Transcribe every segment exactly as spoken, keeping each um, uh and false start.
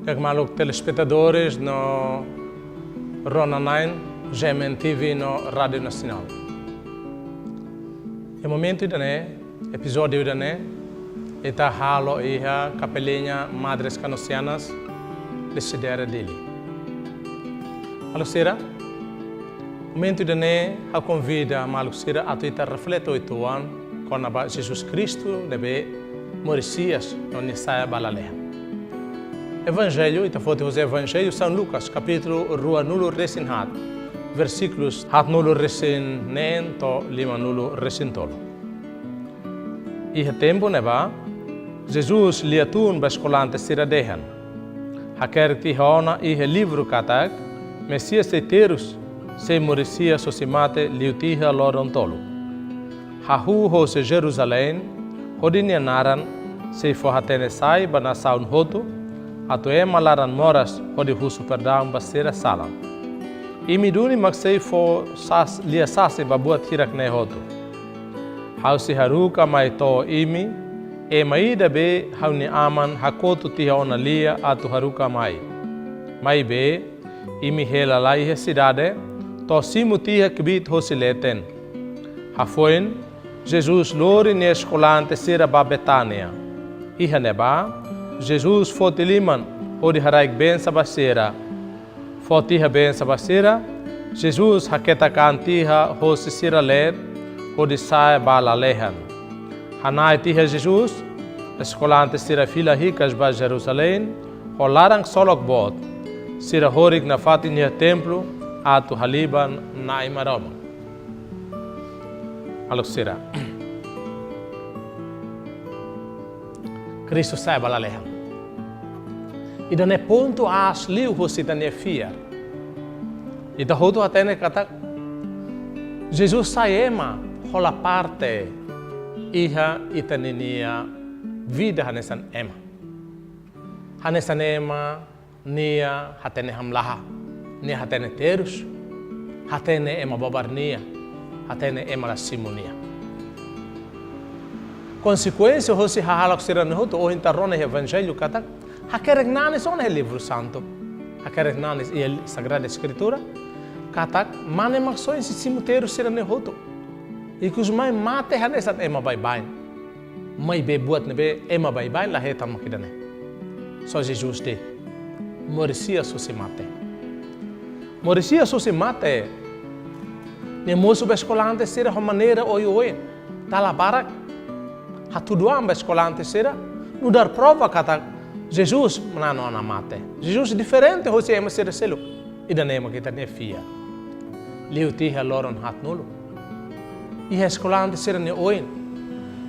Di'ak maluk telespetadores no rona-na'in G M N T V no Rádiu Nasionál. Iha momentu ida-ne'e, epizódiu ida-ne'e, ita halo iha Capeliña Madres Canosianas, Lecidere, Dili. Maluk sira, momentu ida-ne'e ha'u konvida maluk sira atu ita reflete uitoan kona-ba Jesus Kristu ne'ebé moris hi'as no nia sa'e ba lalehan. Evanjellu, ita foti husi Evanjellu São Lucas, kapítulu ruanulu-resin-haat, versíkulus haatnulu-resin-neen to'o limanulu-resin-tolu. Iha tempu ne'ebá, Jesus lia-tun ba eskolante sira dehan: Hakerek tiha ona iha livru katak Mesias sei terus, sei moris hi'as hosi mate liu tiha loron tolu. Hahú hosi Jerusalém, hodi nia naran sei fó hatene sai ba nasaun hotu, atu ema laran moras hodi husu perdaun ba sira sala. Imi duni mak sei fó sas-, lia sase ba buat hirak-ne'e hotu. Ha'u sei haruka mai to'o imi ema ida be ha'u-nia Aman hakotu tiha ona lia atu haruka mai. Maibé, imi hela lai iha sidade, to'o simu tiha kbiit hosi leten. Hafoin, Jesus lori nia eskolante sira ba Betánia. Iha ne'ebá, Jesus foti liman hodi haraik bensa ba sira. Fó tiha bensa ba sira, Jesus haketak an tiha hosi sira leet, hodi sa'e ba lalehan. Hana'i tiha Jesus, eskolante sira fila hikas ba Jerusalém, ho laran ksolok boot. Sira horik nafatin iha templu, atu haliban Na'i Maromak. Maluk sira, Kristu sa'e ba lalehan. Ida-ne'e pontu aas liu husi ita-nia fiar. Ita hotu hatene katak Jesus sai ema hola parte iha ita-ninia vida hanesan ema. Hanesan ema, nia hatene hamlaha, nia hatene terus, hatene ema bobar nia, hatene ema la simu nia. Konsekuénsia hosi hahalok sira-ne'e hotu, ohin ita rona iha Evanjellu katak, hakerek nanis ona iha Livru Santu, hakerek nanis iha Sagrada Eskritura, katak mane Maksoin sei simu terus sira-ne'e hotu. Ikus mai mate hanesan ema baibain. Maibé buat ne'ebé ema baibain la hetan mak ida-ne'e. Só Jesus de'it. Moris hi'as hosi mate. Moris hi'as hosi mate. Nia mosu ba eskolante sira ho maneira oioin. Dala barak. Hatudu an ba eskolante sira. Nu'udar prova katak Jesus manán ona mate. Jesus diferente hosi ema sira seluk. Ida-ne'e mak ita-nia fiar. Liu tiha loron haatnulu. Iha eskolante sira-nia oin.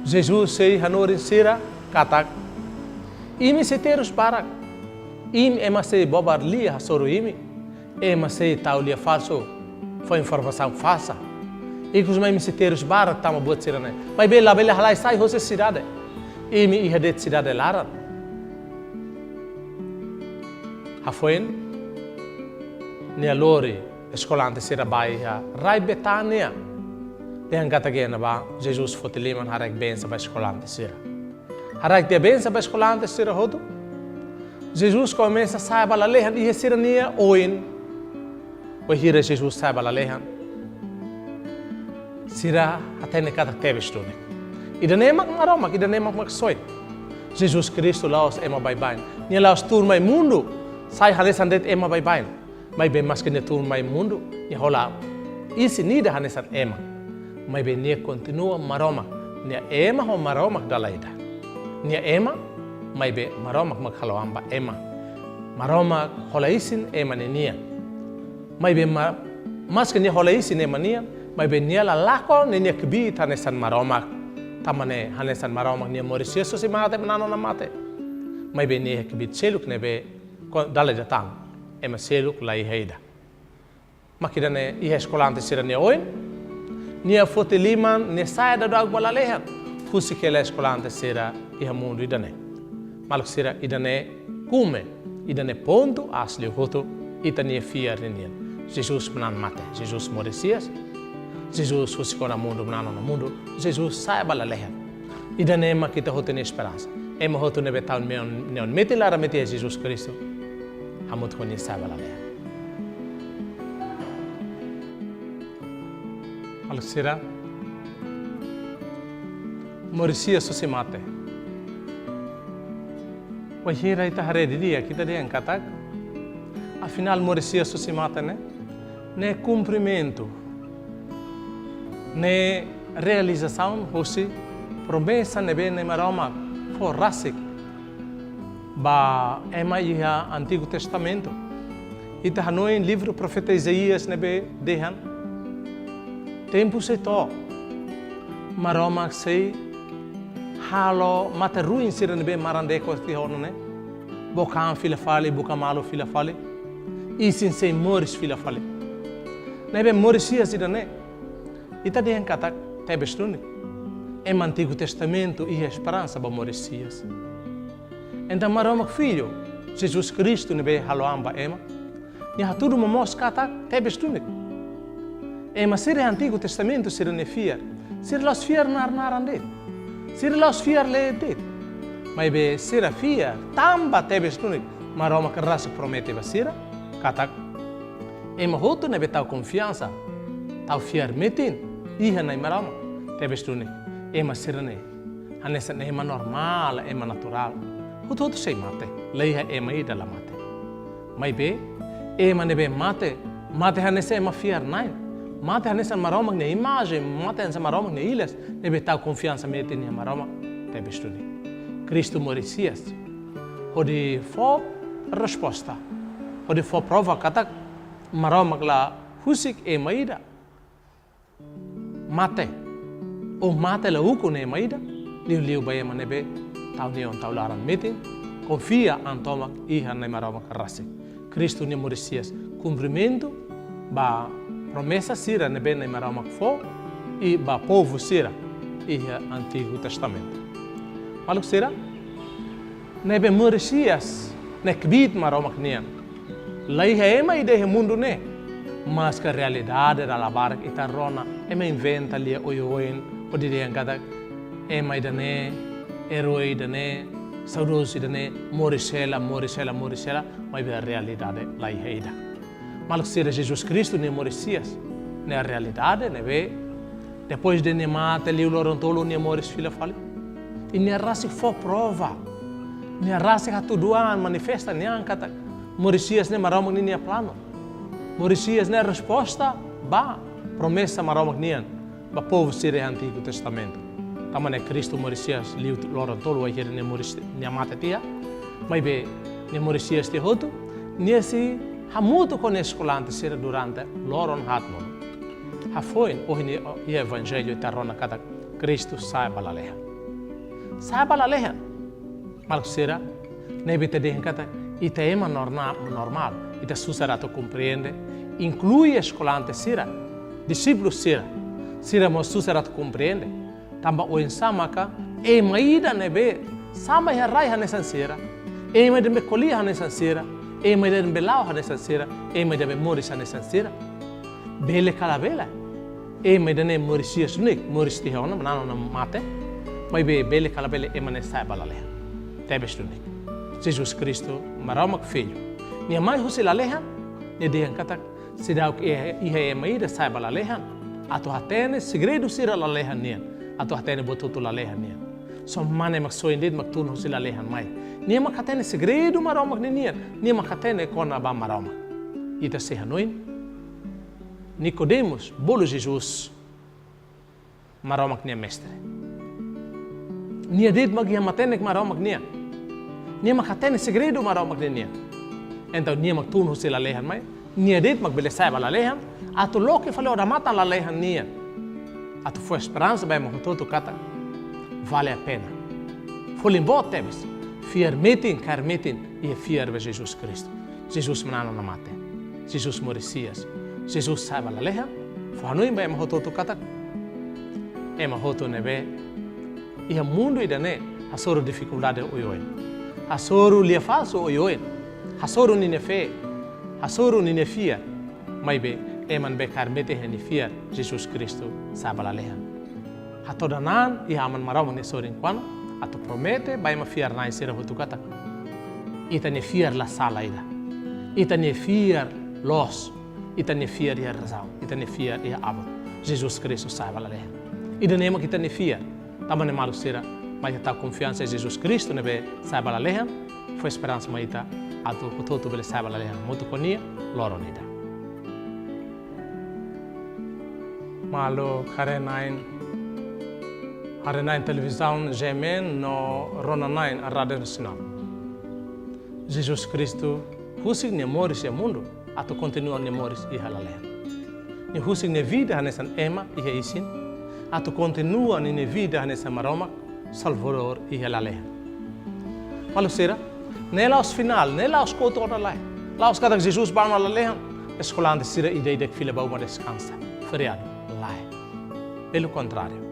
Jesus sei hanorin sira katak: Imi sei terus barak. Imi ema sei bobar lia hasoru imi. Ema sei tau lia falsu. Fó informasaun falsa. Ikus mai imi sei terus barak tama buat sira-ne'e. Maibé labele halai sai hosi sidade. Imi iha de'it sidade laran. Hafoin, nia lori eskolante sira ba iha rai Betánia. Dehan katak iha ne'ebá, Jesus foti liman haraik bensa ba eskolante sira. Haraik tiha bensa ba eskolante sira hotu. Jesus komesa sa'e ba lalehan iha sira-nia oin. Wainhira Jesus sa'e ba lalehan, sira hatene katak tebes duni. Ida-ne'e mak Maromak, ida-ne'e mak Maksoin. Jesus Kristu la'ós ema baibain. Nia la'ós tun mai mundu sai hanesan de'it ema baibain. Maibé maski nia tun mai mundu, nia hola isin ida hanesan ema. Maibé nia kontinua Maromak. Nia ema ho Maromak dala ida. Nia ema, maibé Maromak mak halo an ba ema. Maromak hola isin ema ninian. Maibé ma-, maski nia hola isin ema nian, maibé nia la lakon ninia kbiit hanesan Maromak. Tanba ne'e hanesan Maromak nia moris hi'as hosi mate, manán ona mate. Maibé nia iha kbiit seluk ne'ebé ko-, dala ida tan, ema seluk la iha ida. Mak ida-ne'e iha eskolante sira-nia oin, nia foti liman, nia sa'e daudauk ba lalehan, husik hela eskolante sira iha mundu ida-ne'e. Maluk sira, ida-ne'e kume, ida-ne'e pontu aas liu hotu ita-nia fiar ninian. Jesus manán mate, Jesus moris hi'as, Jesus husik ona mundu, manán ona mundu, Jesus sa'e ba lalehan. Ida-ne'e mak ita hotu nia esperansa. Ema hotu ne'ebé tau neon, neon metin laran metin iha Jesus Kristu, hamutuk ho nia sa'e ba lalehan. Maluk sira, moris hi'as husi mate. Wainhira ita haree didi'ak, ita dehan katak, afinál moris hi'as husi mate ne'e, ne'e kumprimentu, ne'e realizasaun husi promesa ne'ebé Nai Maromak fó rasik ba ema iha Antigu Testamentu. Ita hanoin livru profeta Isaías ne'ebé dehan: tempu sei to'o, Maromak sei halo mate-ruin sira ne'ebé maran dekos tiha ona ne'e, book an fila fali, buka malu fila fali, isin sei moris fila fali. Ne'ebé moris hi'as ida-ne'e, ita dehan katak tebes duni. Ema Antigu Testamentu iha esperansa ba moris hi'as. Entaun Maromak Filho, Jesus Kristu ne'ebé halo an ba ema, nia hatudu momoos katak tebes duni. Ema sira Antigu Testamentu sira-nia fiar, sira la'ós fiar nar-naran de'it. Sira la'ós fiar leet de'it. Maibé sira fiar tanba tebes duni Maromak rasik promete ba sira katak ema hotu ne'ebé tau konfiansa, tau fiar metin iha Nai Maromak, tebes duni ema sira-ne'e hanesan ema normál, ema naturál. Hotu-hotu sei mate, laiha ema ida la mate. Maibé ema ne'ebé mate, mate hanesan ema fiar-na'in, mate hanesan Maromak nia imajen, mate hanesan Maromak nia ilas, ne'ebé tau konfiansa metin iha Maromak, tebes duni. Kristu moris hi'as hodi fó resposta, hodi fó prova katak Maromak la husik ema ida mate, ou mate la ukun ema ida, liuliu ba ema ne'ebé tau nia oan tau laran metin, konfia an tomak iha Nai Maromak rasik. Kristu nia moris hi'as kumprimentu ba promesa sira ne'ebé Nai Maromak fó i ba povu sira iha Antigu Testamentu. Maluk sira, ne'ebé moris hi'as ne'e kbiit Maromak nian. Laiha ema ida iha mundu ne'e, maske realidade dala barak ita rona, ema inventa lia oioin, hodi dehan katak ema ida-ne'e, erói ida-ne'e, saudozu ida-ne'e, moris hela, moris hela, moris hela, maibé realidade laiha ida. Maluk sira, Jesus Kristu nia moris hi'as ne'e realidade ne'ebé, depois de nia mate liu loron tolu, nia moris fila fali. I nia rasik fó prova, nia rasik hatudu an, manifesta nia an katak moris hi'as ne'e Maromak ninia planu. Moris hi'as ne'e resposta ba promesa Maromak nian ba povu sira Antigu Testamentu. Tanba ne'e Kristu moris hi'as liu loron tolu wainhira nia moris, nia mate tiha. Maibé nia moris hi'as tiha hotu, nia sei hamutuk ho nia eskolante sira durante loron haat monu. Hafoin ohin iha evanjellu ita rona katak Kristu sa'e ba lalehan. Sa'e ba lalehan. Maluk sira, ne'ebé ita dehan katak ita ema norna-, normál, ita susar atu komprende, inklui eskolante sira, dixípulu sira, sira mós susar atu komprende. Tanba oinsá maka ema ida ne'ebé sa'e ba rai hanesan sira, ema ida ne'ebé ko'alia hanesan sira, ema ida ne'ebé la'o hanesan sira, ema ida ne'ebé moris hanesan sira, bele ka labele ema ida-ne'e moris hi'as duni, moris tiha ona, manán ona mate, maibé bele ka labele ema ne'e sa'e ba lalehan. Tebes duni. Jesus Kristu, Maromak Filho, nia mai husi lalehan, nia dehan katak seidauk iha, iha ema ida sa'e ba lalehan atu hatene segredu sira lalehan nian, atu hatene buat hotu lalehan nian. Só mane mak soin de'it mak tun husi lalehan mai. Nia mak hatene segredu Maromak ninian, nia mak hatene kona-ba Maromak. Ita sei hanoin, Nikodemus bolu Jesus, Maromak nia Mestre. Nia de'it mak iha matenek Maromak nian. Nia mak hatene segredu Maromak ninian. Entaun nia mak tun husi lalehan mai, nia de'it mak bele sa'e ba lalehan, atu loke fali odamatan lalehan nian. Atu fó esperansa ba ema hotu-hotu katak vale a pena. Folin boot tebes, fiar metin, kaer metin, iha fiar ba Jesus Kristu. Jesus manán ona mate. Jesus moris hi'as. Jesus sa'e ba lalehan, fó hanoin ba ema hotu-hotu katak ema hotu ne'ebé iha mundu ida-ne'e hasoru difikuldade oioin. Hasoru lia falsu oioin. Hasoru ninia fé. Hasoru ninia fiar. Maibé ema ne'ebé kaer metin iha nia fiar, Jesus Kristu sa'e ba lalehan. Hatodan an iha Aman Maromak nia sorin kuana, atu promete ba ema fiar-na'in sira hotu katak ita-nia fiar la sala ida. Ita-nia fiar loos, ita-nia fiar iha razaun, ita-nia fiar iha Aman, Jesus Kristu sa'e ba lalehan. Ida-ne'e mak ita-nia fiar. Tanba ne'e maluk sira, mai ita konfiansa iha Jesus Kristu ne'ebé sa'e ba lalehan, fó esperansa mai ita atu hotu-hotu bele sa'e ba lalehan hamutuk ho Nia loron ida. Maluk haree-na'in, haree-na'in televizaun G M N no rona-na'in Rádiu Nasionál. Jesus Kristu husik Nia moris iha mundu atu kontinua Nia moris iha lalehan. Nia husik Nia vida hanesan ema iha isin, atu kontinua Ninia vida hanesan Maromak Salvadór iha lalehan. Maluk sira, ne'e la'ós finál, ne'e la'ós kotuk ona lai. La'ós katak Jesus bá ona lalehan, eskolante sira ida-idak fila ba uma deskansa, feriadu, lae. Pelu kontráriu,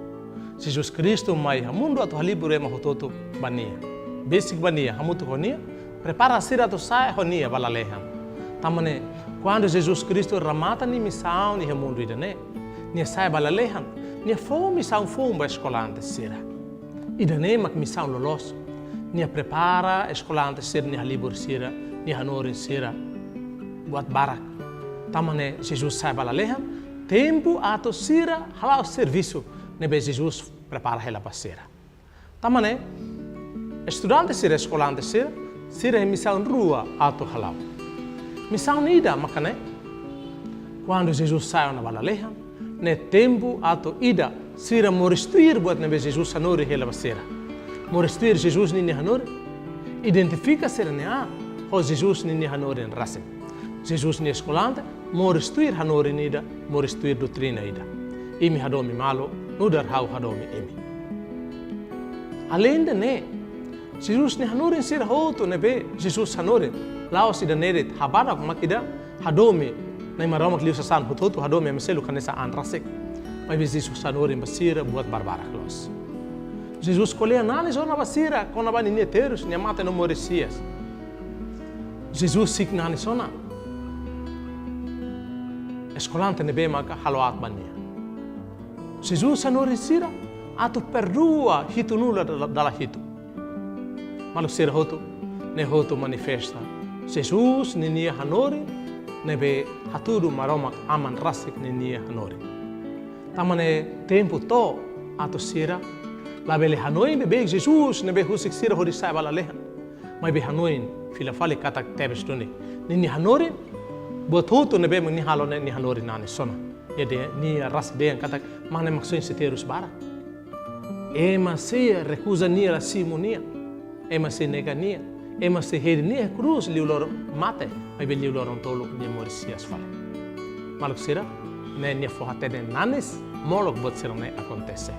Jesus Kristu mai iha mundu atu halibur ema hotu-hotu ba Nia. Besik ba Nia, hamutuk ho Nia, prepara sira atu sa'e ho Nia ba lalehan. Tanba ne'e, kuandu Jesus Kristu remata Nia misaun iha mundu ida-ne'e, Nia sa'e ba lalehan, Nia fó misaun foun ba eskolante sira. Ida-ne'e mak misaun loloos. Nia prepara eskolante sira, Nia halibur sira, Nia hanorin sira buat barak. Tanba ne'e Jesus sa'e ba lalehan, tempu atu sira hala'o servisu ne'ebé Jesus prepara hela ba sira. Tanba ne'e, estudante sira, eskolante sira, sira iha misaun rua atu hala'o. Misaun ida maka ne'e, kuandu Jesus sa'e ona ba lalehan, ne'e tempu atu ida sira moris tuir buat ne'ebé Jesus hanorin hela ba sira. Moris tuir Jesus ninia hanorin, identifika sira-nia an ho Jesus ninia hanorin rasik. Jesus nia eskolante moris tuir hanorin ida, moris tuir doutrina ida. Imi hadomi malu, nu'udar ha'u hadomi imi. Aleinde ne'e, Jesus nia hanorin sira hotu ne'ebé Jesus hanorin, la'ós ida-ne'e de'it, habadak mak ida hadomi Na'i Maromak liu sasán hotu-hotu, hadomi ema seluk hanesan an rasik. Maibé Jesus hanorin ba sira buat barbarak loos. Jesus ko'alia nanis ona ba sira kona-ba ninia terus, nia mate no moris hi'as. Jesus si'ik nanis ona eskolante ne'ebé maka halo aat ba Nia. Jesus hanorin sira atu perdua hitunulu dala, dala hitu. Maluk sira hotu, ne'e hotu manifesta Jesus ninia hanorin ne'ebé hatudu Maromak Aman rasik ninia hanorin. Tanba ne'e tempu to'o atu sira labele hanoin beibeik Jesus ne'ebé husik sira hodi sa'e ba lalehan. Maibé hanoin fila fali katak tebes duni, ninia hanorin, buat hotu ne'ebé mak Nia halo ne'e Nia hanorin nanis ona. Nia dehan, Nia rasik dehan katak mane mak soin sei terus barak. Ema sei rekuza Nia, la simu Nia. Ema sei nega Nia. Ema sei hedi Nia iha krús liu loron mate, maibé liu loron tolu Nia moris hi'as fali. Maluk sira, ne'e Nia fó-hatene nanis molok buat sira-ne'e akontese.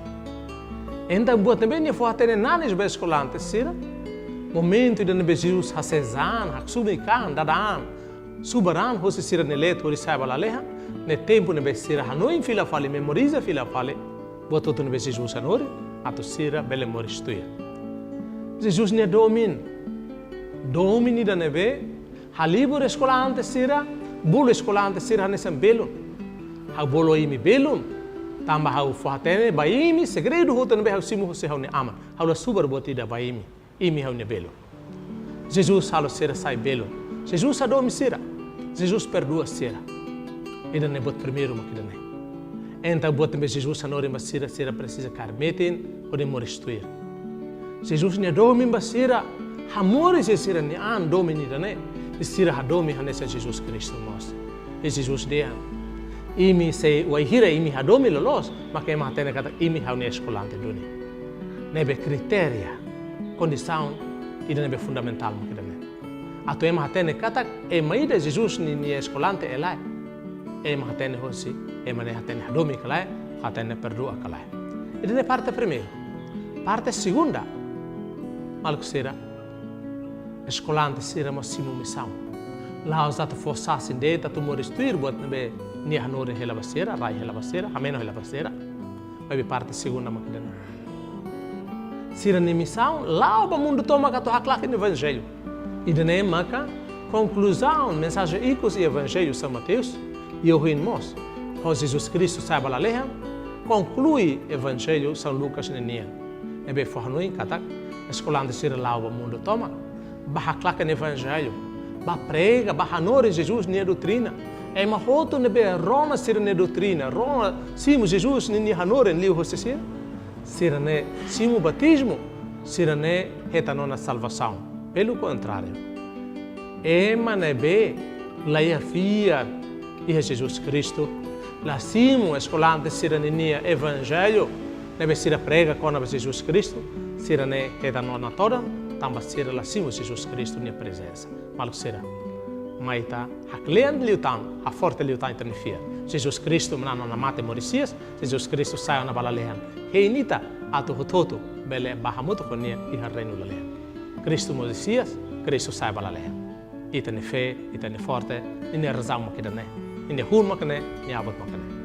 Entaun buat ne'ebé Nia fó-hatene nanis ba eskolante sira, momentu ida ne'ebé Jesus hasees an, haksobu ikan, dada an, subar an hosi sira-nia leet hodi sa'e ba lalehan, ne'e tempu ne'ebé sira hanoin fila fali, memoriza fila fali buat hotu ne'ebé Jesus hanorin, atu sira bele moris tuir. Jesus nia domin, domin ida ne'ebé halibur eskolante sira, bolu eskolante sira hanesan belun. Ha'u bolu imi belun, tanba ha'u fó-hatene ba imi segredu hotu ne'ebé ha'u simu hosi ha'u-nia Aman. Ha'u la subar buat ida ba imi, imi ha'u-nia belun. Jesus halo sira sai belun. Jesus hadomi sira. Jesus perdua sira. Ida-ne'e buat primeiru mak ida-ne'e. Entaun buat ne'ebé Jesus hanorin ba sira, sira presiza kaer metin hodi moris tuir. Jesus nia domin ba sira, hamoris iha sira-nia an domin ida-ne'e, i sira hadomi hanesan Jesus Kristu mós. I Jesus dehan, imi sei, wainhira imi hadomi loloos, maka ema hatene katak imi ha'u-nia eskolante duni. Ne'ebé kritéria, kondisaun ida ne'ebé fundamentál mak ida-ne'e. Atu ema hatene katak ema ida Jesus ninia eskolante ka lae, ema hatene hosi ema ne'e hatene hadomi ka lae, hatene perdua ka lae. Ida-ne'e parte primeiru. Parte segunda, maluk sira, eskolante sira mós simu misaun. La'ós atu fó sasin de'it atu moris tuir buat ne'ebé Nia hanorin hela ba sira, rai hela ba sira, hameno hela ba sira. Maibé parte segunda mak ida-ne'e. Sira-nia misaun la'o ba mundu tomak atu haklaken Evanjellu. Ida-ne'e maka konkluzaun mensajen ikus iha Evanjellu São Mateus, i ohin mós, ho Jesus Kristu sa'e ba lalehan, konklui Evanjellu São Lucas ninian. Ne'ebé fó hanoin katak eskolante sira la'o ba mundu tomak, bá haklaken Evanjellu, bá prega, bá hanorin Jesus nia doutrina. Ema hotu ne'ebé rona sira-nia doutrina, rona simu Jesus ninia hanorin liuhosi sira, sira-ne'e simu batizmu, sira-ne'e hetan ona salvasaun. Pelo contrário, ema ne'ebé la iha fiar iha Jesus Kristu, la simu eskolante sira-ninia evanjellu ne'ebé sira prega kona-ba Jesus Kristu, sira-ne'e hetan ona todan, tanba sira la simu Jesus Kristu nia prezensa. Maluk sira, mai ita haklean liután, haforte liután ita-nia fiar. Jesus Kristu manán ona mate moris hi'as, Jesus Kristu sai ona ba lalehan hein ita atu hotu-hotu bele bá hamutuk ho nia iha reinu lalehan. Kristu moris hi'as, Kristu sai ba lalehan. Ita-nia fé, ita-nia forte, ninia razaun mak ida-ne'e, ninia hun mak ne'e, nia abut mak ne'e.